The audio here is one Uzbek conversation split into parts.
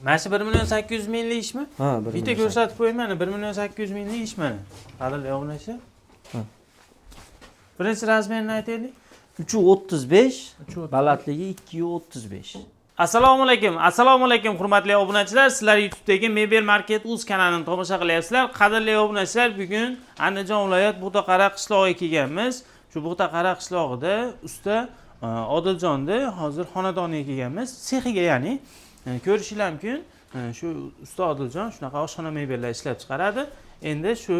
Mana shu 1 million 800 minglik ishmi? Ha, 1 Bitta million. Ko'rsatib qo'ying, mana 1 million 800 minglik ish mana. Qadrli obunachi. Ha. Birinchi размер ini aytaylik. 3,35, 3,35. Balandligi 2,35. Assalomu alaykum. Assalomu alaykum, hurmatli obunachilar. Sizlar YouTube'dagi Mebel Market Uz kanalini tomosha qilyapsizlar. Qadrli obunachilar, bugun Andijon viloyat Buxtaqara qishlog'iga kelganmiz. Shu Buxtaqara qishlog'ida usta Odiljonni hozir xonadoniga kelganmiz. Sexiga, ya'ni. Ko'rishinglar mumkin. Shu usta Odiljon shunaqa oshxona mebellar ishlab chiqaradi. Endi shu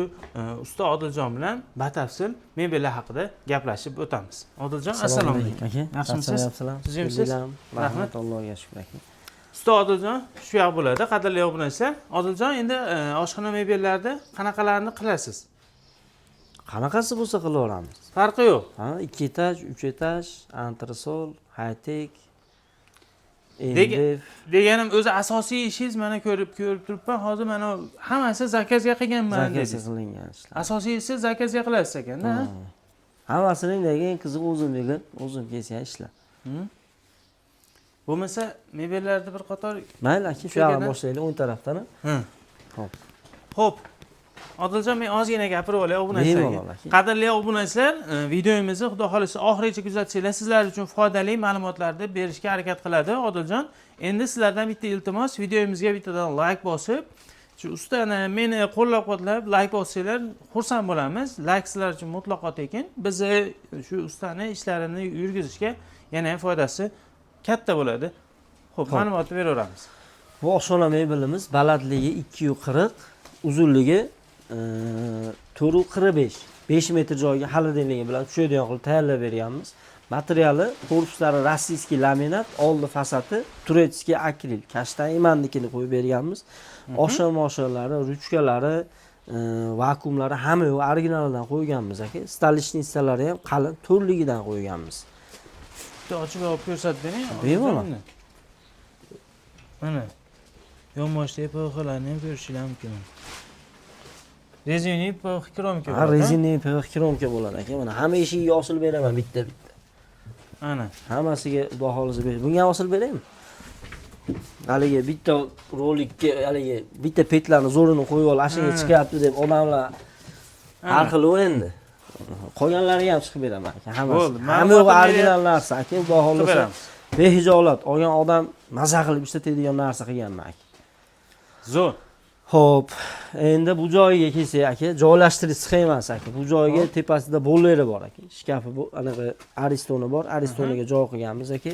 usta Odiljon bilan batafsil mebellar haqida gaplashib o'tamiz. Odiljon, assalomu alaykum. Aka. Yaxshimisiz? Charchamayapsizlar? Tuzukmisiz? Tuzukmiz. Rahmat. Rahmat, Allohga shukr, aka. Usta Odiljon shu yoq bo'ladi, qadrli obunachilar. Odiljon, endi oshxona mebellarida qanaqalarini qilasiz? Qanaqasi bo'lsa qilaveramiz. Farqi yo'q. Ha, 2 этаж, 3 этаж, antresol, high-tech, MDF. Deganim, o'zi asosiy ishingiz, mana ko'rib turibman hozir, mana hammasi заказ ga qilganman Заказ ga dedingiz. Qilingan ishlar. Asosiy ishi заказ ga qilasiz ekanda, ha? Hammasini eng qizig'i o'zim degan, o'zim kesgan ishlar. Hı? Bo'lmasa mebellarda bir qator Mayli aka, shu Shu yoqdan yerdan- boshlaylik, o'ng tarafdan. Hı. Xo'p. Xo'p. Odiljon, men ozgina gapirib olay obunachilarga. Bemalol aka. Qadrli obunachilar, videomizni xudo xohlasa oxirigacha kuzatsanglar, sizlar uchun foydali ma'lumotlarni berishga harakat qiladi Odiljon. Endi sizlardan bitta iltimos, videomizga bittadan like bosib, shu ustani, meni qo'llab-quvvatlab like bossanglar, xursand bo'lamiz. Like sizlar uchun mutlaqo tekin. Bizni shu ustani ishlarini yurgizishga yana ham foydasi katta bo'ladi. Xo'p, Xo'p. Ma'lumotni beraveramiz. Bu oshxona mebelimiz balandligi 2,40, uzunligi 4,45. 5 metr joyga холодильник i bilan tushadigan qilib tayyorlab berganmiz. Materiali, korpuslari российский laminat, oldi fasadi турецкий akril, kashtan imannikini qo'yib berganmiz. Oshxona moshinalari, ruchkalari, vakuumlari hamma yo'q originalidan qo'yganmiz, aka. Столешница lari ham qalin to'rligidan qo'yganmiz. Bitta ochib olib ko'rsatib bering. Bemalol. Mana. Yonboshdagi ПВХ larni ham ko'rishinglar mumkin. Резиновый ПВХ кромка Ha, bo'ladi. Резиновый ПВХ кромка bo'ladi, aka. Mana hamma eshigiga osilib beraman bitta bitta. Ana. Hammasiga xudo xohlasa ber. Bunga ham osilib beraymi? Haligi bitta rolikka haligi bitta петля ni zo'rini qo'yib ol, ashunga chiqyapti deb odamlar har xil u endi. Qolganlariga ham chiqib beraman, aka, hammasi. Bo'ldi, Hamma yo'q ma'lumotni original narsa, aka, xudo Qilib xohlasa. beramiz. Behijolat olgan odam maza qilib ishlatadigan narsa qilganman, aka. Zo'r. Xo'p, endi bu joyiga kelsak, aka, joylashtirish sxemasi, aka. Bu joyiga tepasida bolleri bor, aka. Shkafi bu anaqa Aristoni bor. Aristoniga joy qilganmiz, aka.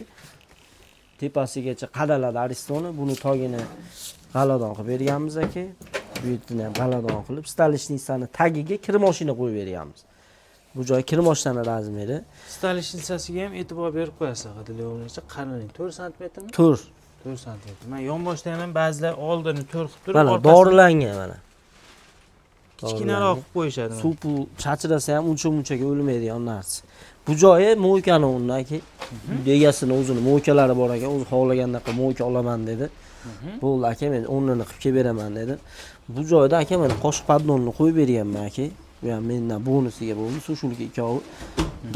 Tepasigacha qadaladi Aristoni. Buni togini g'aladon qilib berganmiz, aka. Bu yerni ham g'aladon qilib, столешница ni tagiga kir moshina qo'yib berganmiz. Bu joy kir moshinani размер i. Столешница siga ham e'tibor berib qo'yasiz, qadrli obunachi. Qalinlik 4 santimetrmi? 4. 4 santimetr. Mana yonboshda ham ba'zilar oldini 4 qilib turib, Mana orqasini dorilangan mana. kichkinaroq qilib qo'yishadi mana. Suv pul chachrasa ham uncha munchaga o'lmaydigan narsa. Bu joyi мойка ni o'rni, aka. Uyda egasini o'zini мойка lari bor ekan, o'zi xohlagandaqa мойка olaman dedi. Bo'ldi, aka, men o'rnini qilib kelib beraman dedi. Bu joyda, aka, mana qoshiq поддон ni qo'yib berganman, aka. Bu ham mendan bonusiga bo'ldi. Сушилка ikkovi.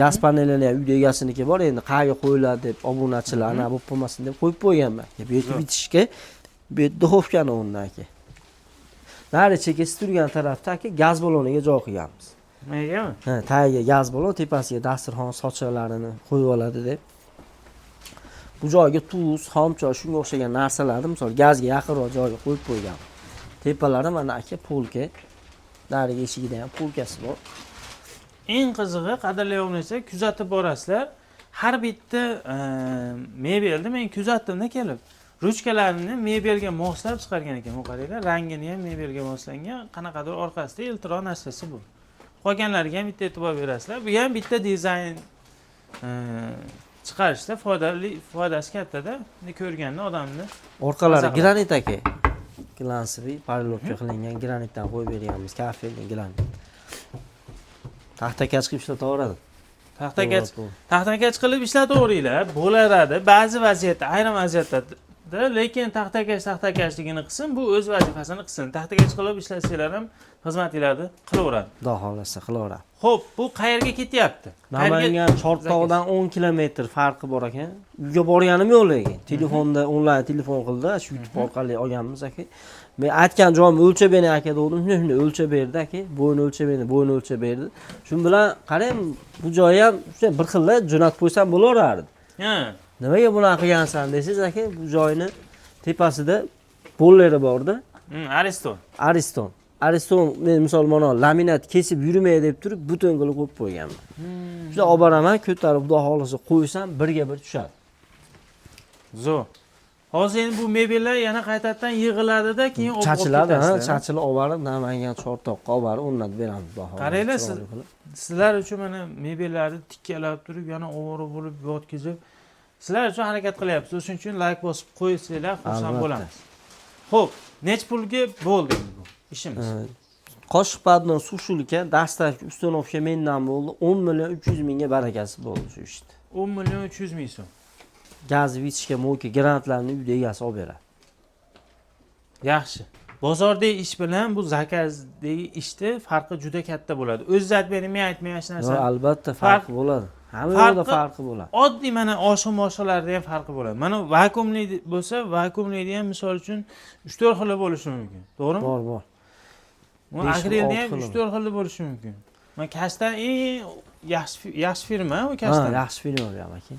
Gaz panelini ham uyda egasiniki bor, endi qayerga qo'yiladi deb obunachilar ana bo'lib qolmasin deb qo'yib qo'yganman. Bu yerga Zo'r. Bitishga bu yerda духовка ni o'rni, aka. Nari chekkasi turgan tarafda, aka, gaz balloniga joy qilganmiz. Negami? Ha, tagiga gaz ballon, tepasiga dasturxon sochiqlarini qo'yib oladi deb. Bu joyga tuz, xomchoy, shunga o'xshagan narsalarni, misol, gazga yaqinroq joyga qo'yib qo'ygan. Tepalari mana, aka, полка. Narigi eshigida ham полка si bor. Eng qizig'i, qadrli obunachilar, kuzatib borasizlar. Har bitta mebelni men kuzatdimda kelib. Ruchkalarini mebelga moslab chiqargan ekan. Bu qaranglar, rangini ham mebelga moslangan. Qanaqadir orqasida yiltiroq narsasi bu. Qolganlariga ham bitta e'tibor berasizlar. Bu ham bitta dizayn chiqarishda foydasi kattada. Buni ko'rganda odamni Orqalari maza qiladi. Granit, aka. Глянцевый полировка qilingan granitdan qo'yib berganmiz, кафельный granit. Taxtakach qilib ishlataveradi. Taxtakach To'g'ri. Taxtakach qilib ishlataveringlar, bo'laveradi. Ba'zi vaziyatda, ayrim vaziyatda Lekin taxtakash taxtakashligini qilsin, bu o'z vazifasini qilsin. Taxtakash qilib ishlasanglar ham xizmatinglarni qilaveradi. Xudo xohlasa qilaveradi. Xo'p, bu qayerga ketyapti? Qayerga? Namangan Chortoqdan 10 kilometr farqi bor ekan. Uyga borganim yo'q lekin. Telefonda onlayn telefon qildi, shu YouTube orqali olganmiz aka. Men aytgan joyimni o'lchab bering aka dedim, shunday shunday o'lchab berdi aka. Bo'yini o'lchab berdi, bo'yini o'lchab berdi. Shu bilan qarang, bu joyi ham shunday bir xilda jo'natib qo'ysam bo'laverardi. Nimaga bunaqa qilgansan desangiz aka, bu joyni tepasida polleri borda. Ariston. Ariston. Ariston men misol mana laminat kesib yurmay deb turib butun qilib qo'yib qo'yganman. Shunda olib boraman, ko'tarib xudo xohlasa qo'ysam birga bir tushadi. Zo'r. Hozir endi bu mebellar yana qaytadan yig'iladida, keyin olib Chachiladi, ha, ketasizlar. chachilib olib borib Namangan Chortoqqa olib borib o'rnatib beramiz xudo xohlasa. Qaranglar, Chiroyli qilib. Sizlar uchun mana mebellarni tikkalab turib, yana ovora bo'lib yotqizib, sizlar uchun harakat qilyapmiz. O'shuning uchun layk bosib qo'ysanglar, xursand Albatta. bo'lamiz. Xo'p, necha pulga bo'ldi endi bu ishimiz? Qoshiq, поднос, сушилка, доставка, установка mendan bo'ldi. 10 million 300 mingga barakasi bo'ldi shu ishni. 10 million 300 ming so'm. Gaz, вытяжка, мойка, grantlarni uyda egasi olib beradi. Yaxshi. Bozordagi ish bilan bu zakazdagi ishni farqi juda katta bo'ladi. O'zingiz aytib bering, men aytmayman hech Yo'q, narsani. albatta farqi bo'ladi. Hamma yoqda farqi bo'ladi. Oddiy mana oshiq moshiqlarda ham farqi bo'ladi. Mana vakuumli bo'lsa, vakuumlida ham misol uchun 3-4 xili bo'lishi mumkin. To'g'rimi? Bor, bor. Bu 5 akrilda olti ham xili. 3-4 xili bo'lishi mumkin. Mana Kashtan eng yaxshi yaxshi firma u Ha, Kashtan. yaxshi firma bu ham aka.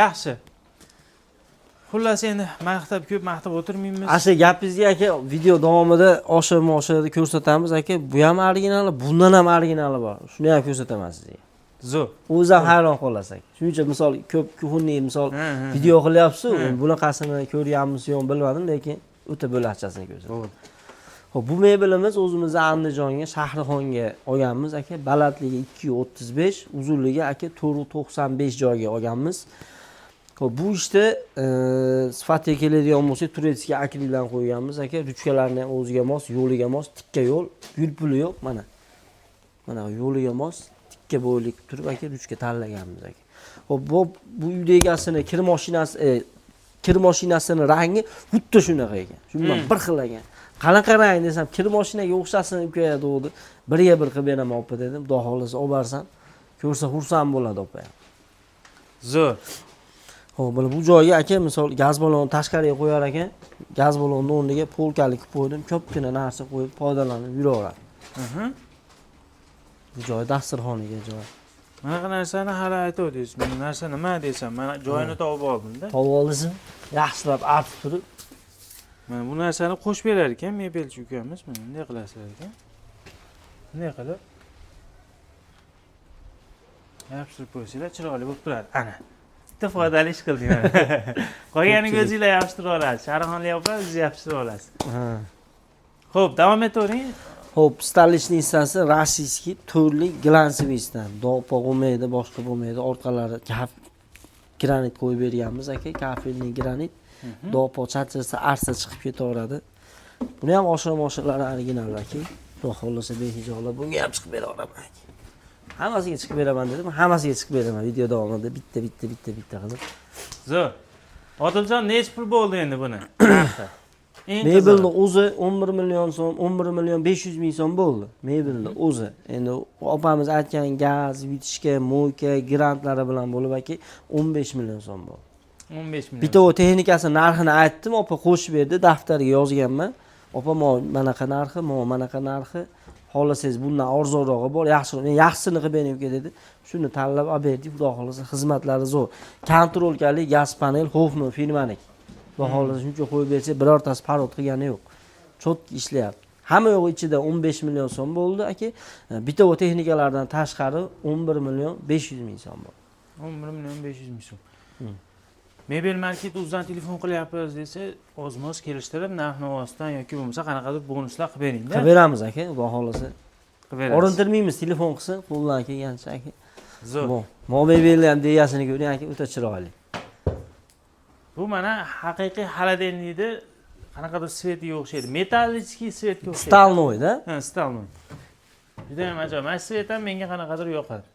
Yaxshi. Xullas, endi maqtab, ko'p maqtab o'tirmaymiz. Asha gapingizga aka, video davomida oshiq moshiqni ko'rsatamiz aka. Bu ham originali, bundan ham originali bor. Shuni ham ko'rsataman sizga. Zo'r. O'zi ham hayron qolasiz aka. Shuncha misol ko'p кухонный misol Ha, ha, video qilyapsiz, Ha. bunaqasini ko'rganmiz yo'q bilmadim, lekin o'ta bo'lakchasini ko'rsataman. To'g'ri. Xo'p, bu mebelimiz o'zimizni Andijonga, Shahrixonga olganmiz aka. Balandligi 2.35, uzunligi aka 4.95 joyga olganmiz. Xo'p, bu ishda sifatiga keladigan bo'lsak, турецкий akrildan qo'yganmiz aka. Ruchkalarni ham o'ziga mos, yo'liga mos, tikka yo'l, gul puli yo'q mana. Mana yo'liga mos, tikka bo'ylik turib aka ruchka tanlaganmiz aka. Xo'p, bu uyda egasini kir mashinasi, kir mashinasini rangi xuddi shunaqa ekan. Shu bilan bir xil ekan. Qanaqa rang desam, kir mashinaga o'xshasin uka dedi. Birga bir qilib beraman opa dedim. Xudo xohlasa olib borsam, ko'rsa xursand bo'ladi opa ham. Zo'r. Xo'p, mana bu joyga aka misol gaz ballonni tashqariga qo'yar ekan, gaz ballonni o'rniga polkali qilib qo'ydim, ko'pgina narsa qo'yib foydalanib yuraveradi. Bu joy dasturxonaga joy. Bunaqa narsani hali aytuvdingiz. Bu narsa nima desam, mana joyini topib oldim-da. Topib oldingizmi? Yaxshilab artib turib, Mana bu narsani qo'shib berar ekan mebelchi ukamiz. Mana bunday qilasizlar ekan. Bunday qilib yopishtirib qo'ysanglar chiroyli bo'lib turadi. Ana. Bitta foydali ish qildik mana. Qolganiga o'zinglar yopishtirib olasiz. Sharixonli opa, o'zingiz yopishtirib olasiz. Ha. Xo'p, davom etavering. Xo'p, столешница si российский, to'rtlik глянцевый dan. Dopa bo'lmaydi, boshqa bo'lmaydi. Orqalari granit qo'yib berganmiz aka, кафельный granit. Dopo chachirsa arsa chiqib ketaveradi. Buni ham oshiq moshiqlari original aka. Xudo xohlasa behijolat bunga ham chiqib beraveraman aka. Hammasiga chiqib beraman dedim, hammasiga chiqib beraman video davomida bitta bitta bitta bitta qilib. Zo'r. Odiljon, necha pul bo'ldi endi buni? Narxi. Eng Mebelni qizig'i. o'zi 11 million so'm, 11 million 500 ming so'm bo'ldi. Mebelni o'zi. Endi opamiz aytgan gaz, вытяжка, мойка, grantlari bilan bo'lib aka 15 million so'm bo'ldi. 15 million. Bitta o texnikasi narxini aytdim, opa qo'shib berdi, daftarga yozganman. Opa, mo manaqa narxi, mo manaqa narxi. Xohlasangiz bundan arzonrog'i bor, yaxshi, men yaxshisini qilib bering uka dedi. Shuni tanlab olib berdik, xudo xohlasa xizmatlari zo'r. Контролька li gaz panel Hoffman firmaniki. Xudo xohlasa shuncha qo'yib bersak, birortasi parod qilgani yo'q. Чётко ishlayapti. Hamma yo'q ichida 15 million so'm bo'ldi aka. Bitta o texnikalardan tashqari 11 million 500 ming so'm bo'ldi. 11 million 500 ming so'm. Mebel Market uzdan telefon qilyapmiz desa, ozmoz kelishtirib, narx navosidan yoki bo'lmasa qanaqadir bonuslar qilib beringda. Qilib beramiz aka, xudo xohlasa. Qilib berasiz. Orintirmaymiz, telefon qilsin, qo'ldan kelgancha aka. Zo'r. Mo mebelni ham deyasini ko'ring aka, o'ta chiroyli. Bu mana haqiqiy холодильник ni qanaqadir цвет iga o'xshaydi. Металлический цвет ga o'xshaydi. Стальной da. Ha, стальной. Juda ham ajoyib. Mana shu цвет ham menga qanaqadir yoqadi.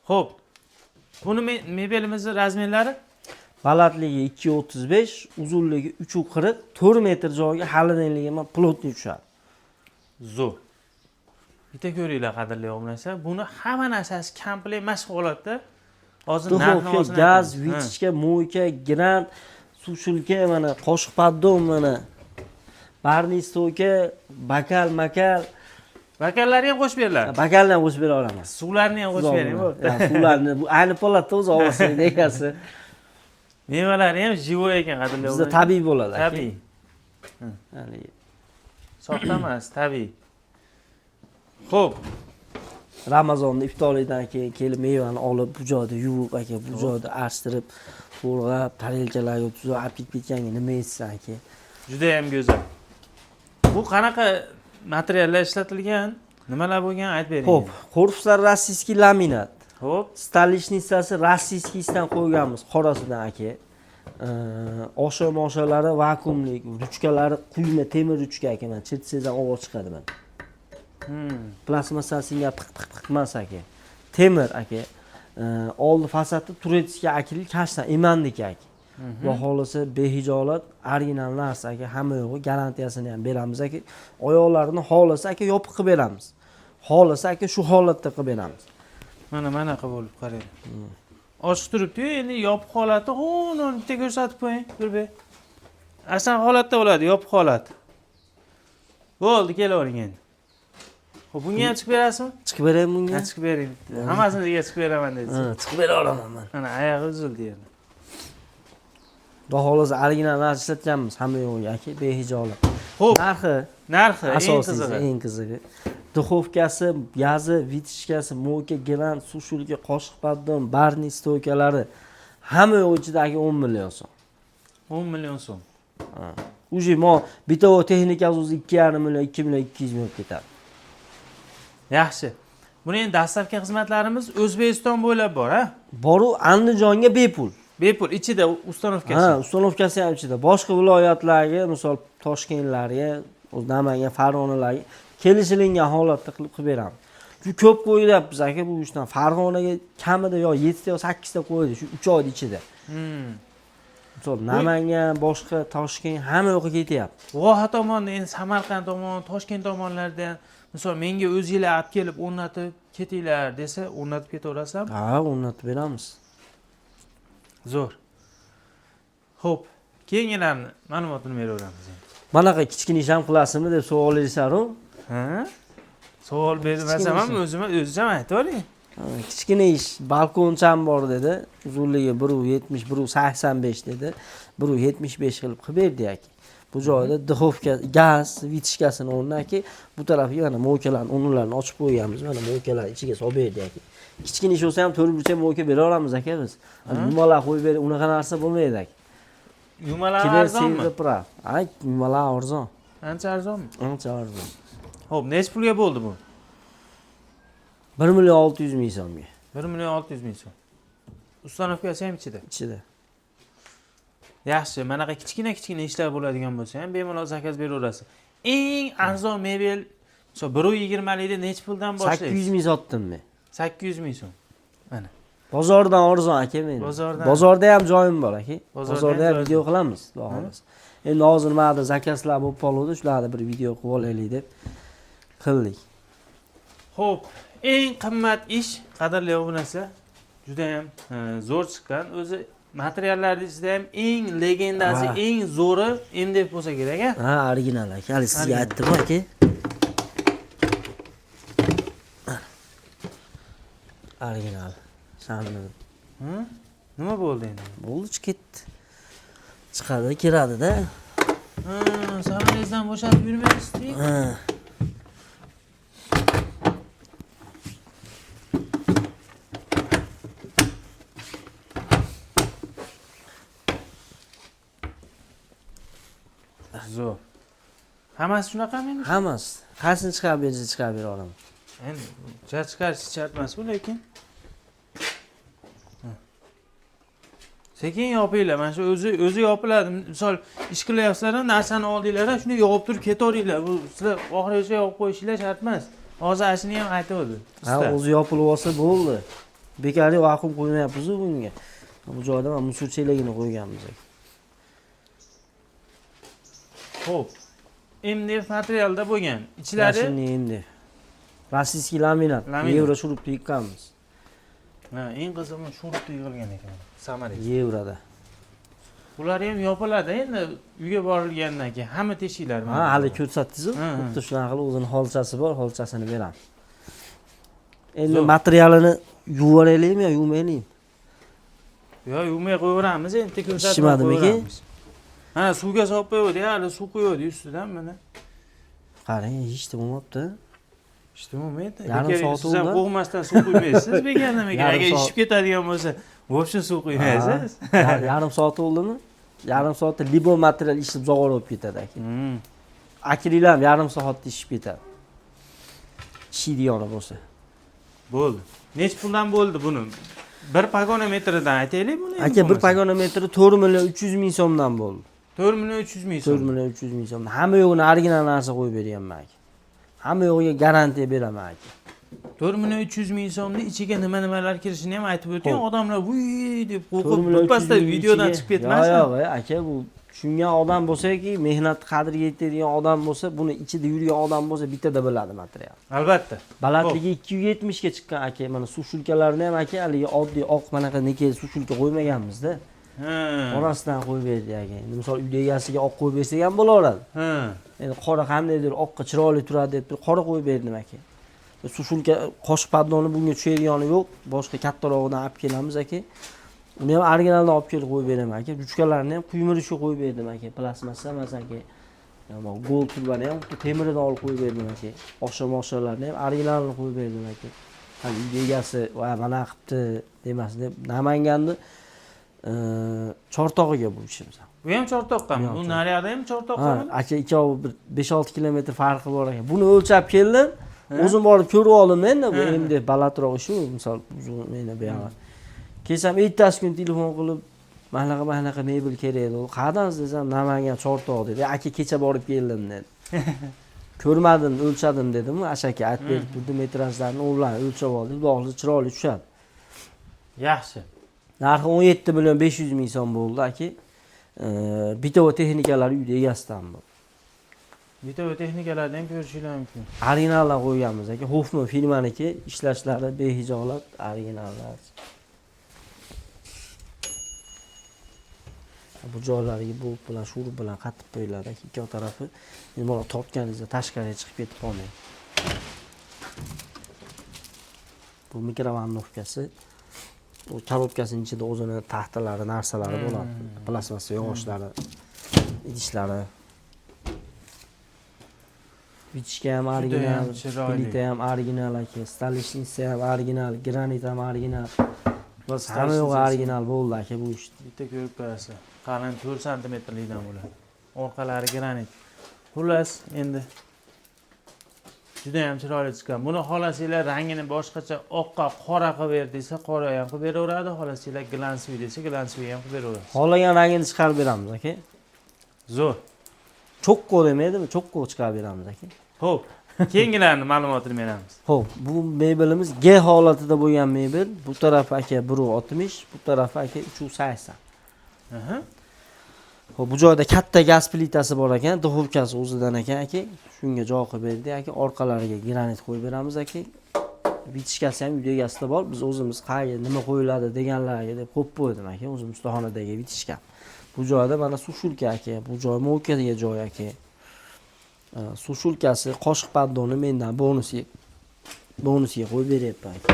Xo'p. Buni mebelimizni размер lari? Balandligi 2.35, uzunligi 3.40, 4 metr joyga холодильник ham плотный tushadi. Zo'r. Bitta ko'ringlar, qadrli obunachilar. Buni hamma narsasi komplekt emas holatda. Hozir narxini Духовка, hozir gaz, aytamiz. Вытяжка, мойка, грант, сушилка, mana qoshiq поддон, mana барный стойка, бокал, makal. Bokallarni ham qo'shib beriladi. Bokalni ham qo'shib bera olaman. Suvlarni ham qo'shib bering, bo'ldi. Ya, suvlarni bu ayni holatda o'zi olsin egasi. Mevalari ham живой ekan, qadrli Bizda obunachilar. Tabiiy bo'ladi, aka. Tabiiy. Haligi Soxta emas, tabiiy. Xo'p, Ramazonni iftorlikdan keyin kelib mevani olib, bu joyda yuvib, aka, bu joyda archtirib, to'g'rab, tarelkalarga tuzib olib kelib ketganga nima yetsin, aka? Juda ham go'zal. Bu qanaqa materiallar ishlatilgan? Nimalar bo'lgan, aytib bering. Xo'p, korpuslar российский laminat. Столешница si российский sidan qo'yganmiz, qorasidan, aka. Osha moshalari vakuumlik, ruchkalari quyma temir ruchka, aka, mana chertsangiz ham ovoz chiqadi, mana. Plastmassasinga piq piq piq emas, aka. Temir, aka. Oldi fasadi турецкий akril kashtan, emanniki, aka. Xudo xohlasa, behijolat original narsa, aka, hamma yo'g'i garantiyasini ham beramiz, aka. Oyoqlarini xohlasa, aka, yopiq qilib beramiz. Xohlasa, aka, shu holatda qilib beramiz. Mana manaqa bo'lib qarang. Ochiq turibdi-yu, endi yopiq holati, uni bitta ko'rsatib qo'ying, Nurbek. Asal holatda bo'ladi, yopiq holat. Bo'ldi, kelavering endi. Xo'p, bunga ham chiqib berasizmi? Chiqib beraymi bunga? Ha, chiqib bering. Hammasini chiqib beraman dedingiz. Ha, chiqib bera olaman man. Mana oyog'i uzildi yana. Xudo xohlasa, original narsa ishlatganmiz hamma yo'g'iga, aka, behijolat. Xo'p, Narxi narxi eng asosiysi, qizig'i. Eng qizig'i. Духовка si, gazi, вытяжка si, мойка, грант, сушилка, qoshiq поддон, барный стойка lari hamma yo'q ichida, aka, 10 million so'm. 10 million so'm. Уже mo бытовой texnikasi o'zi 2,5 million, 2 million 200 ming bo'lib ketadi. Yaxshi. Buni endi доставка xizmatlarimiz O'zbekiston bo'ylab bor, ha? Boru Andijonga bepul. Bepul, ichida установка si. Ha, установка si ham ichida. Boshqa viloyatlarga, misol Toshkentlarga, o'zi Namangan, Farg'onalarga kelishilingan holatda qilib qilib beramiz. Shu ko'p qo'yilyapmiz, aka, bu ishdan. Farg'onaga kamida yo 7 ta yo 8 ta qo'ydi shu 3 oyda ichida. Misol Namangan, boshqa Toshkent, hamma yoqqa ketyapti. Voha tomonda endi Samarqand tomon, Toshkent tomonlarida misol menga o'zinglar olib kelib o'rnatib ketinglar desa, o'rnatib ketaverasizlarmi? Ha, o'rnatib beramiz. Zo'r. Xo'p, keyingilarni ma'lumotini beraveramiz endi. Manaqa kichkina ish ham qilasizmi deb savol berisharu. Ha? Savol bermasam ham Kichkina. O'zim o'zim aytib oling. Ha, kichkina ish, balkoncham bor dedi. Uzunligi 1.70, 1.85 dedi. 1.75 qilib qilib berdi, aka. Bu joyda духовка, gaz, вытяжка sini o'rnida, aka, bu tarafiga mana мойка larni o'rnilarini ochib qo'yganmiz. Mana мойка lar ichiga solib berdi, aka. Kichkina ish bo'lsa ham to'rt burchak мойка bera olamiz, aka, biz. Yumalaq qo'yib berib, unaqa narsa bo'lmaydi, aka. Yumalaq Kelar arzonmi? sevdi прав. Ay, yumalaq arzon. Ancha arzonmi? Ancha arzon. Xo'p, necha pulga bo'ldi bu? 1 million 600 ming so'mga. 1 million 600 ming so'm. Установка si ham ichida. Ichida. Yaxshi, manaqa kichkina kichkina ishlar bo'ladigan bo'lsa ham bemalol заказ beraverasiz. Eng arzon mebel, misol 1.20 likda necha puldan boshlaysiz? 800 ming sotdim men. 800 ming so'm. Mana. Bozordan arzon, aka, men. Bozordan. Bozorda ham joyim bor, aka. Bozorda Bozorda ham ham joyim. video qilamiz, xudo xohlasa. Endi hozir nimada заказ lar bo'lib qoluvdi, shularni bir video qilib olaylik deb qildik. Xo'p, eng qimmat ish, qadrli obunachilar, juda ham zo'r chiqqan. O'zi materiallarning ichida ham eng legendasi, eng zo'ri MDF bo'lsa kerak, a? Ha, original, aka. Hali sizga Original. aytdim, aka. Original. Sani Hı? Nima bo'ldi endi? bo'ldi, chiqib ketdi. Chiqadi, kiradida. Ha, samolyotdan bo'shatib yurmaysiz. Ha. Zo'r. Hammasi shunaqami endi? Hammasi. Qaysini chiqarib bersa chiqarib bera olaman. Endi chiqarish shart emas bu, lekin. Ha. Sekin yopinglar, mana shu o'zi o'zi yopiladi. Misol ish qilyapsizlar, narsani oldinglar, shuni yopib turib ketaveringlar. Bu sizlar oxirigacha yopib qo'yishinglar shart emas. Hozir ashuni ham aytib o'tdi. Ha, o'zi yopilib olsa bo'ldi. Bekorga vakuum qo'ymayapmiz-u bunga. Bu joyda mana musor chelagini qo'yganmiz aka. Xo'p. MDF materialda bo'lgan. Ichlari Yashinli MDF. Rossiyskiy laminat. Laminat. Yevro shurupni yiqqanmiz. Ha, eng qizig'i shurupda yig'ilgan ekan. Samara. Yevroda. Bular ham yopiladi endi uyga borilgandan keyin hamma teshiklar. Ha, hali ko'rsatdingiz-ku. Ha, ha. Xuddi shunaqa qilib o'zini holchasi bor, holchasini beramiz. Endi Zo'r. materialini yuvaraylikmi yo yuvmaylikmi? Yo, yuvmay qo'yaveramiz endi ko'rsatib Ishimadimikin? qo'yaveramiz. Ha, suvga solib qo'yuvdi, hali suv quyuvdi ustidan mana. Qarang, hech nima bo'lmabdi. Ishda bo'lmaydi. Yarim Bekor soat siz ham bo'ldi. qo'rqmasdan suv quymaysiz bekardan bekar. Yarim Agar soat. ishib ketadigan bo'lsa, вообще suv quymaysiz. Yarim soat bo'ldimi? Yarim soatda libo material ishib zog'ora bo'lib ketadi aka. Akril ham yarim soatda ishib ketadi. Ishiydigani bo'lsa. Bo'ldi. Necha puldan bo'ldi buni? Bir pagonometridan aytaylik buni. Aka, bir pagonometri 4 million 300 ming so'mdan bo'ldi. 4 million 300 ming so'm. 4 million 300 ming so'm. Hamma yo'g'ini original narsa qo'yib berganman aka. Hamma yo'g'iga garantiya beraman aka. 4 million 300 ming so'mni ichiga nima nimalar kirishini ham aytib o'ting. Xo'p. Odamlar vuy deb 4 qo'rqib million birpasda 300 ming videodan ichiga- chiqib ketmasin. Yo'q, yo'q, aka, bu tushungan odam bo'lsa-ki, mehnat qadriga yetadigan odam bo'lsa, buni ichida yurgan odam bo'lsa, bittada biladi material. Albatta. Balandligi 270 ga chiqqan aka, mana sushulkalarni ham aka, haligi oddiy oq manaqa neke sushulka qo'ymaganmiz-da. Ha. Orasidan qo'yib berdik aka. Endi misol uyda egasiga oq qo'yib bersak ham bo'laveradi. Ha. Endi qora qandaydir oqqa chiroyli turadi deb turib qora qo'yib berdim aka. Sushulka qoshiq paddoni bunga tushadigani yo'q. Boshqa kattarog'idan olib kelamiz aka. Uni ham originaldan olib kelib qo'yib beraman aka. Ruchkalarni ham quymirishga qo'yib berdim aka. Plastmassa emas aka. Gold turbani ham xuddi temiridan olib qo'yib berdim aka. Osha-moshalarni ham originalini qo'yib berdim aka. Hali uyda egasi va mana qilibdi demasin deb Namanganni Chortog'iga bu ishimiz. Bu ham Chortoqqami? Bu ham Bu naryoqda ham Chortoqqami? Ha, aka, ikkovi bir 5-6 kilometr farqi bor ekan. Buni o'lchab keldim. O'zim borib ko'rib oldim endi bu endi balandroq shu, misol uzun meni bu yog'i. Kelsam ertasi kun telefon qilib, manaqa manaqa mebel kerak edi. Qayerdansiz desam, Namangan Chortoq dedi. Aka, kecha borib keldim dedi. Ko'rmadim, o'lchadim dedim. Asha aka aytib berib turdi, metrajlarni o'rlan o'lchab oldik. Xudo xohlasa chiroyli tushadi. Yaxshi. Narxi 17 million 500 ming so'm bo'ldi aka. Bitova texnikalari uyda egasidan bu. Bitova texnikalarni ham ko'rishingiz mumkin. Originaldan qo'yganmiz aka. Hoffman firmaniki, ishlashlari behijolat originallar. Bu joylariga bolt bilan, shurub bilan qatib qo'yiladi aka, ikki tarafi. Endi buni tortganingizda tashqariga chiqib ketib qolmaydi. Bu mikrovalnovkasi. U korobkasining ichida o'zini taxtalari, narsalari bo'ladi. Plastmassa yog'ochlari, idishlari. Bichishga ham original, Judayam chiroyli. plita ham original aka, stoleshnitsa ham original, granit ham original. Bas hamma yo'q original bo'ldi aka bu ish. Bitta ko'rib qo'yasiz. Qalin 4 santimetrlikdan bo'ladi. Orqalari granit. Xullas, endi juda ham chiroyli chiqqan. Buni xohlasanglar rangini boshqacha oqqa qora qilib ber desa, qora ham qilib beraveradi, xohlasanglar glansiy desa, glansiy ham qilib beraveradi. Xohlagan rangini chiqarib beramiz aka. Zo'r. Cho'kko demaydimi? Cho'kko chiqarib beramiz aka. Xo'p, keyingilarni ma'lumotini beramiz. Xo'p, bu mebelimiz G holatida bo'lgan mebel. Bu tarafi aka 1.60, bu tarafi aka 3.80. Xo'p, bu joyda katta gaz plitasi bor ekan, duxovkasi o'zidan ekan aka. Shunga joy qilib berdik aka, orqalariga granit qo'yib beramiz aka. Bichkasi ham uyda egasida bor. Biz o'zimiz qayerga nima qo'yiladi deganlarga deb qo'yib qo'ydim aka, o'zim ustaxonadagi bichka. Bu joyda mana sushulka aka, bu joy mo'kaga joy aka. Sushulkasi, qoshiq paddoni mendan bonusiga qo'yib beryapman aka.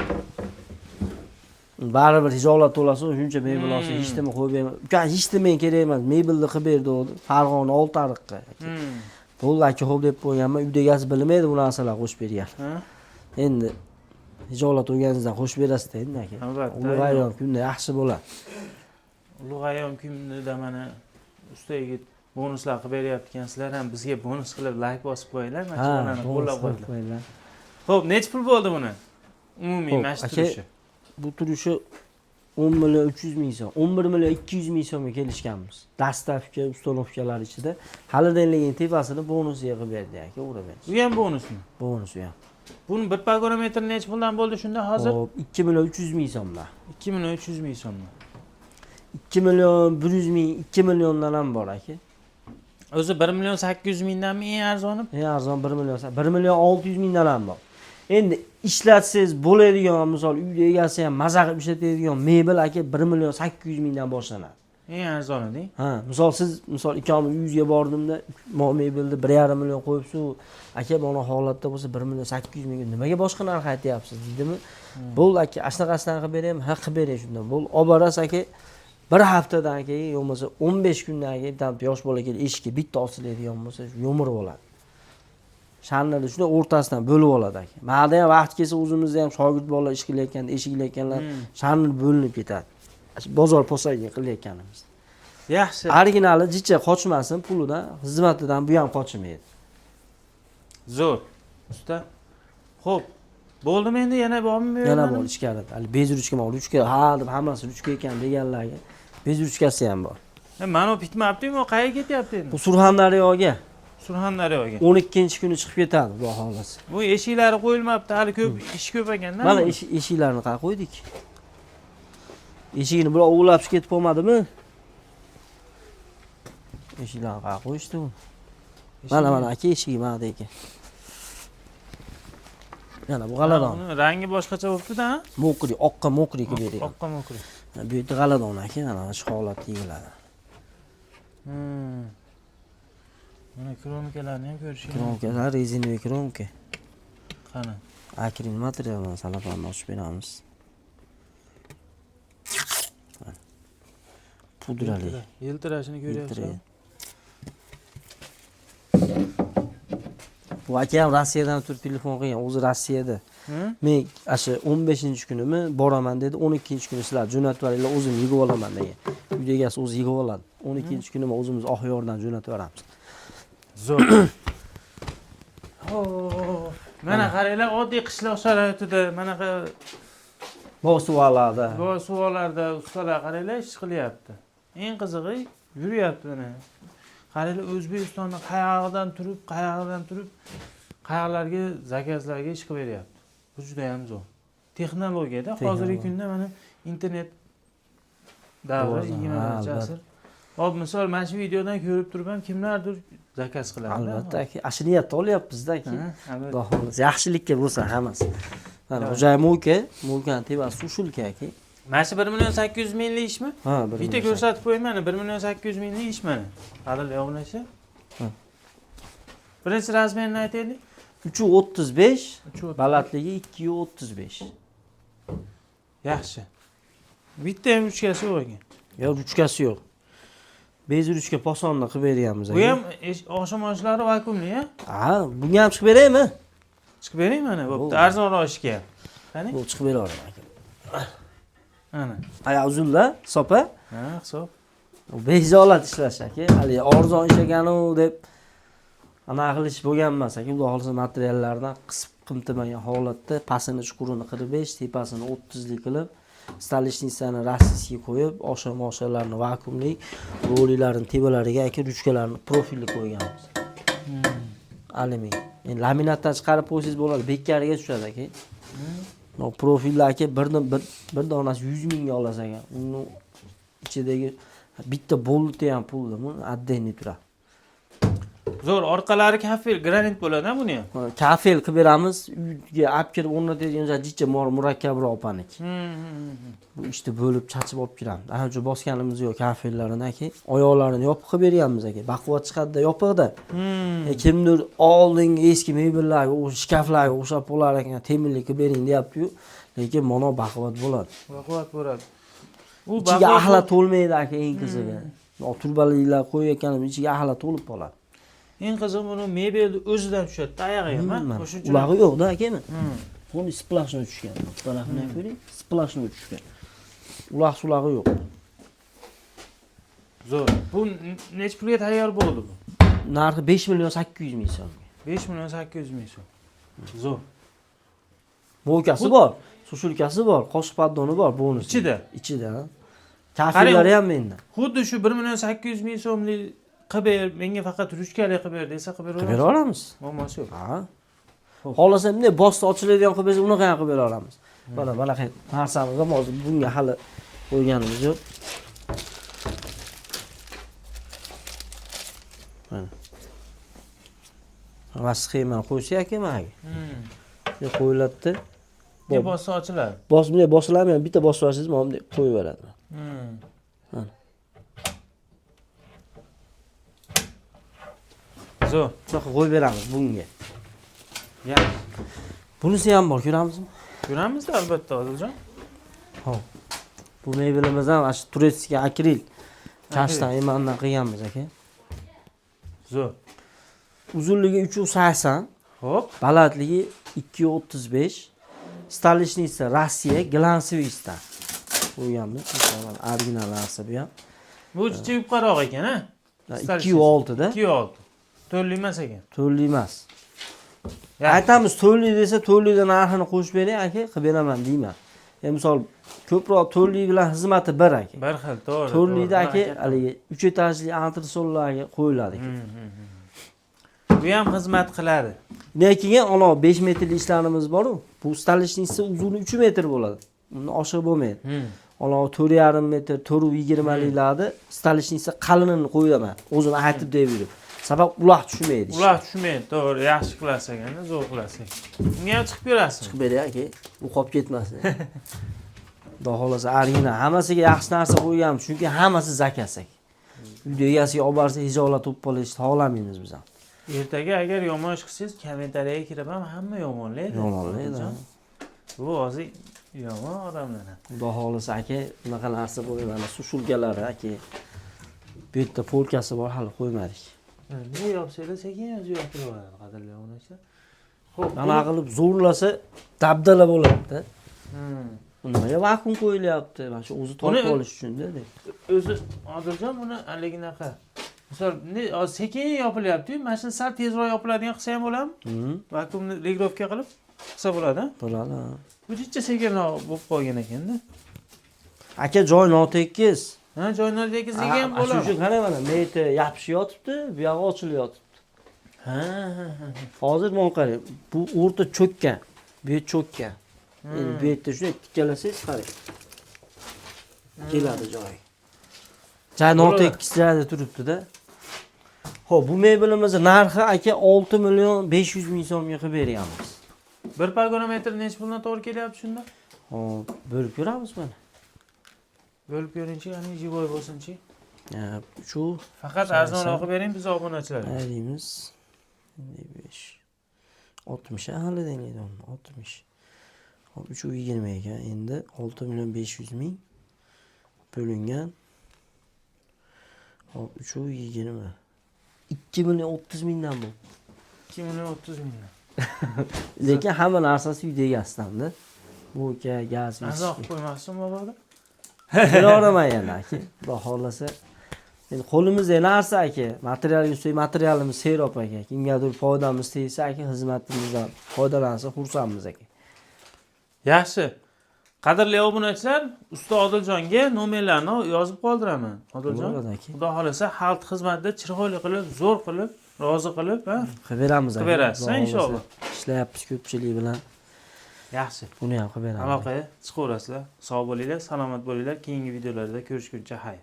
Baribir hijolat to'lasin, shuncha mebel olsa, hech nima qo'yib berma. Uka, hech nima menga kerak emas, mebelni qilib berdi u. Farg'ona Oltiariqqa. Bo'ldi aka, xo'p deb qo'yganman. Uyda egasi bilmaydi bu narsalarni qo'shib bergan. Endi hijolat bo'lganingizdan qo'shib berasiz-da endi aka. Albatta. Ulug' ayyon kunda yaxshi bo'ladi. Ulug' ayyon kunida mana usta yigit bonuslar qilib beryapti ekan. Sizlar ham bizga bonus qilib like bosib qo'yinglar, mana shu Ha, bolani bonus qo'llab qilib quvvatlab. qo'yinglar. Xo'p, necha pul bo'ldi buni? Umumiy Xo'p, mana shu aka, turishi. Bu turishi 10 million 300 ming so'm, 11 million 200 ming so'mga kelishganmiz. Dastavka, ustanovkalar ichida. Halidan tepasini bonusiga qilib berdi aka, uraversin. Bu ham bonusmi? Bonus u ham. Buni bir pagonometr necha puldan bo'ldi shunda hozir? Xo'p, 2 million 300 ming so'mdan. 2 million 300 ming so'mdan. 2 million 100 ming, 2 milliondan ham bor aka. O'zi 1 million 800 mingdanmi eng arzoni? Eng arzon 1 million, 1 million 600 mingdan ham bor. Endi ishlatsangiz bo'ladigan, misol uyda egasi ham maza qilib ishlatadigan mebel aka 1 million 800 mingdan boshlanadi. Eng arzoni deng. Ha, misol siz, misol ikomni uyingizga bordimda, mo mebelni 1,5 million qo'yibsiz, aka mana holatda bo'lsa 1 million 800 mingga nimaga boshqa narx aytyapsiz deydimi? Bo'ldi aka, shunaqasidan qilib beraymi? Ha, qilib bering shundan. Bo'ldi, olib borasiz aka, bir haftadan keyin yo bo'lmasa 15 kundan keyin bitta yosh bola kelib eshikka bitta osiladigan bo'lsa, yo'mirib oladi. Sharnirni shunday o'rtasidan bo'lib oladi aka. Ma'da ham vaqt kelsa o'zimizda ham shogird bolalar ish qilayotganda, eshik qilayotganlar sharnir bo'linib ketadi. Bozor posagi qilayotganimiz. Yaxshi. Originali jicha qochmasin pulidan, xizmatidan bu ham qochmaydi. Zo'r. Usta. Xo'p. Bo'ldimi endi, yana bormi bu Yana yerda? bor ichkarida. Hali без ruchka, mana ruchka, ha deb hammasi ruchka ekan deganlarga без ruchkasi ham bor. Mana bu bitmabdi-yu, qayerga ketyapti endi? Bu Surxondaryoga Surxondaryoga. 12-kuni chiqib ketadi, xudo xohlasa. Bu eshiklari qo'yilmabdi, hali ko'p ish ko'p ekanda. Mana eshiklarni qayerga qo'ydik? Eshigini birov o'g'irlab chiqib ketib qolmadimi? Eshiklarni qayerga qo'yishdi bu? Mana mana aka eshigi mana bu ekan. Mana bu g'aladon. Uni rangi boshqacha bo'libdi-da. Мокрый, oqqa мокрый qilib bergan. Oqqa мокрый. Bu yerda g'aladon aka, mana shu holatda yig'iladi. Mana кромка larni ham ko'rish kerak. Кромка lar резиновый кромка. Qani. Akril materialdan salafanni ochib beramiz. Mana. Pudrali. Yiltirashini ko'ryapsan. Yiltiraydi. Bu aka ham Rossiyadan turib telefon qilgan, o'zi Rossiyada. Men o'sha 15-kunimi boraman dedi, 12-kuni sizlar jo'natib yuboringlar, o'zim yig'ib olaman degan. Uyda egasi o'zi yig'ib oladi. 12-kuni o'zimiz Oqyordan jo'natib yuboramiz. Zo'r. Mana qaranglar, oddiy qishloq sharoitida manaqa Bosuvalarda. Bosuvalarda ustalar qaranglar ish qilyapti. Eng qizig'i yuryapti mana. Qaranglar, O'zbekistonni qayog'idan turib, qayog'idan turib, qayerlarga zakazlarga ish qilib beryapti. Bu juda ham zo'r. Texnologiyada hozirgi kunda mana internet davri, 21-asr. Hop, misol mana shu videodan ko'rib turib ham kimlardir zakaz qiladi. Albatta aka, ana shu niyatda olyapmiz-da aka. Xudo xohlasa yaxshilikka bo'lsa hammasi. Mana xo'jayim mo'ka, mo'kani tepasi sushilka aka. Mana shu 1 million 800 minglik ishmi? Ha, 1 Bitta ko'rsatib qo'ying mana 1 million 800 minglik ish mana. Qadrli obunachi. Birinchi razmerini aytaylik. 3.35, balandligi 2.35. Yaxshi. Bitta ham ruchkasi yo'q ekan. Yo'q, ruchkasi yo'q. Bez ruchka posonni qilib berganmiz. Bu ham oshim oshlari vakuumli, ha? Ha, bunga ham chiqib beraymi? Chiqib bering mana, bo'pti. Arzonroq ishga. Qani? Bu chiqib beraveraman aka. Ana. Aya uzunla, hisob-a? Ha, hisob. Bezolat ishlash aka. Hali arzon ishlaganu deb ana qilish bo'lgan emas aka. Xudo xohlasa materiallardan qisib qimtimagan holatda pastini chuqurini 45, tepasini 30 lik qilib, stoleshницani rossiyskiy qo'yib, osha-moshalarni vakuumli, roliklarini tepalariga aka ruchkalarni profilli qo'yganmiz. Alyumin. Endi laminatdan chiqarib qo'ysangiz bo'ladi, bekkariga tushadi aka. Profillar aka bir donasi 100 mingga olasiz aka. Uni ichidagi bitta bolti ham pulli, buni отдельный turadi. Zo'r, orqalari kafel, granit bo'ladi buni ham. Kafel qilib beramiz, uyga olib kirib o'rnatadigan jicha murakkabroq opaniki. Bu ishni bo'lib chachib olib kiramiz. Ana shu bosganimiz yo'q kafellarini aka. Oyoqlarini yopiq qilib berganmiz aka. Baquvvat chiqadida yopiqda. Kimdir oldingi eski mebellarga, o'sha shkaflarga o'xshab bo'lar ekan, temirli qilib bering deyapti-yu, lekin mono baquvvat bo'ladi. Baquvvat bo'ladi. U ichiga axlat to'lmaydi aka, eng qizig'i. Turbaliklar qo'yayotganimiz ichiga axlat to'lib qoladi. Eng qizig'i buni mebelni o'zidan tushadi-da oyog'i ham, ha? O'shuning uchun Ulog'i yo'q-da akami. Buni splashni tushgan. Tarafini ham ko'ring, splashni tushgan. Uloq sulog'i yo'q. Zo'r. Bu necha pulga tayyor bo'ldi bu? Narxi 5 million 800 ming so'm. 5 million 800 ming so'm. Zo'r. Mo'kasi bor, sushulkasi bor, qoshiq paddoni bor, bonus. Ichida? Ichida. Kafellari ham menda. Xuddi shu 1 million 800 ming so'mlik qilib ber, menga faqat ruchkali qilib ber desa qilib Qilib bera olamiz. Muammosi yo'q. Ha. Xohlasa bunday bosti ochiladigan qilib bersa, unaqa ham qilib bera olamiz. Mana bunaqa narsamiz ham hozir bunga hali qo'yganimiz yo'q. Mana. Va sxemani qo'ysa aka mana. Bunday qo'yiladida. Ne bossa ochiladi. Bos bunday bosilamaydi, bitta bosib yuborsangiz mana bunday qo'yib yuboradi. Mana. Zo'r. Shunaqa qo'yib beramiz bunga. Yaxshi. Bunisi ham bor, ko'ramizmi? Ko'ramiz albatta, Odiljon. Xo'p. Bu mebelimiz ham shu турецкий akril kashtan emandan qilganmiz aka. Zo'r. Uzunligi 380, Xo'p. balandligi 235. Столешница Rossiya, глянцевый stal. Qo'yganmiz. Masalan, original narsa bu ham. Bu jicha yupqaroq ekan, ha? 2.6 da. 2.6. To'rtli emas ekan. To'rtli emas. Yaxshi. Aytamiz to'rtli desa to'rtlikda narxini qo'shib bering aka, qilib beraman deyman. Misol ko'proq to'rtli bilan xizmati bir aka. Bir xil, to'g'ri. To'rtlikda to'g'ri. aka haligi 3 etajli antresollarga qo'yiladi. Bu ham xizmat qiladi. Undan keyin ana 5 metrli ishlarimiz bor-u. Bu столешница uzuni 3 metr bo'ladi. Undan oshiq bo'lmaydi. Ana 4,5 metr, 4.20liklarni столешница qalinini qo'yaman. O'zim aytib deb yurib. Sabab uloq tushmaydi. Ular tushmaydi, to'g'ri, yaxshi qilasiz ekanda, zo'r qilasiz. Unga ham chiqib ko'rasiz. Chiqib beray aka, u qolib ketmasin. Xudo xohlasa original hammasiga yaxshi narsa qo'yganmiz, chunki hammasi zakaz aka. Uyda egasiga olib borsa hijolat bo'lib qolishni xohlamaymiz biz ham. Ertaga agar yomon ish qilsangiz, kommentariyaga kirib ham hamma yomonlaydi. Yomonlaydi. Bu hozir yomon odamlar. Xudo xohlasa aka, bunaqa narsa qo'ymayman. Sushulkalari aka. Bu yerda polkasi bor, hali qo'ymadik. Nima yopsanglar sekin o'zi yopilaveradi, qadrli obunachilar. Xo'p, Mana qilib zo'rlasa dabdala bo'ladi-da. Nimaga vakuum qo'yilyapti? Mana shu o'zi tortib olish uchun-da. O'zi Odiljon buni haliginaqa. Misol, sekin yopilyapti-yu, mana shuni sal tezroq yopiladigan qilsa ham bo'ladimi? Vakuumni regirovka qilib qilsa bo'ladi, ha? Bo'ladi. Bu jicha sekinroq bo'lib qolgan ekanda. Aka joy notekis. Ha, joy notekisligi ham Shu bo'ladi. uchun qarang mana meti yopishib yotibdi, bu yog'i ochilib yotibdi. Ha, ha, ha. Hozir mana qarang, bu o'rta cho'kkan, bu yer cho'kkan. Endi bu yerda shunday tikkalasangiz qarang. Keladi joyiga. Joy notekis joyda turibdi-da. Xo'p, bu mebelimizning narxi aka 6 million 500 ming so'mga qilib berganmiz. Bir pogonometr necha puldan to'g'ri kelyapti shunda? Xo'p, bo'lib ko'ramiz mana. Bo'lib ko'ringchi, ya'ni живой bo'lsinchi. Shu Faqat arzonroq qilib bering biz obunachilarga. Aylaymiz. 5 60 hali deydi 60. Hop, 3.20 ekan. Endi 6 million 500 ming bo'lingan. Hop, 3.20. 2 million 30 mingdan bu. 2 million 30 mingdan. Lekin hamma narsasi uyda egasidan-da. Bu gaz, Arzon qilib qo'ymasmi mabodo? Birovraman yana aka. Xudo xohlasa. Endi qo'limizda narsa aka, materialga ustiga materialimiz serob aka. Kimgadir foydamiz tegsa aka, xizmatimizdan foydalansa xursandmiz aka. Yaxshi. Qadrli obunachilar, usta Odiljonga nomerlarni yozib qoldiraman. Odiljon, Bo'ladi aka. Xudo xohlasa xalq xizmatida chiroyli qilib, zo'r qilib, rozi qilib, ha? Qilib beramiz aka. Qilib berasiz, Xudo xohlasa. inshaalloh. Ishlayapmiz ko'pchilik bilan. Yaxshi. Buni ham qilib beramiz. Aloqaga chiqaverasizlar. Sog' bo'linglar, salomat bo'linglar. Keyingi videolarda ko'rishguncha xayr.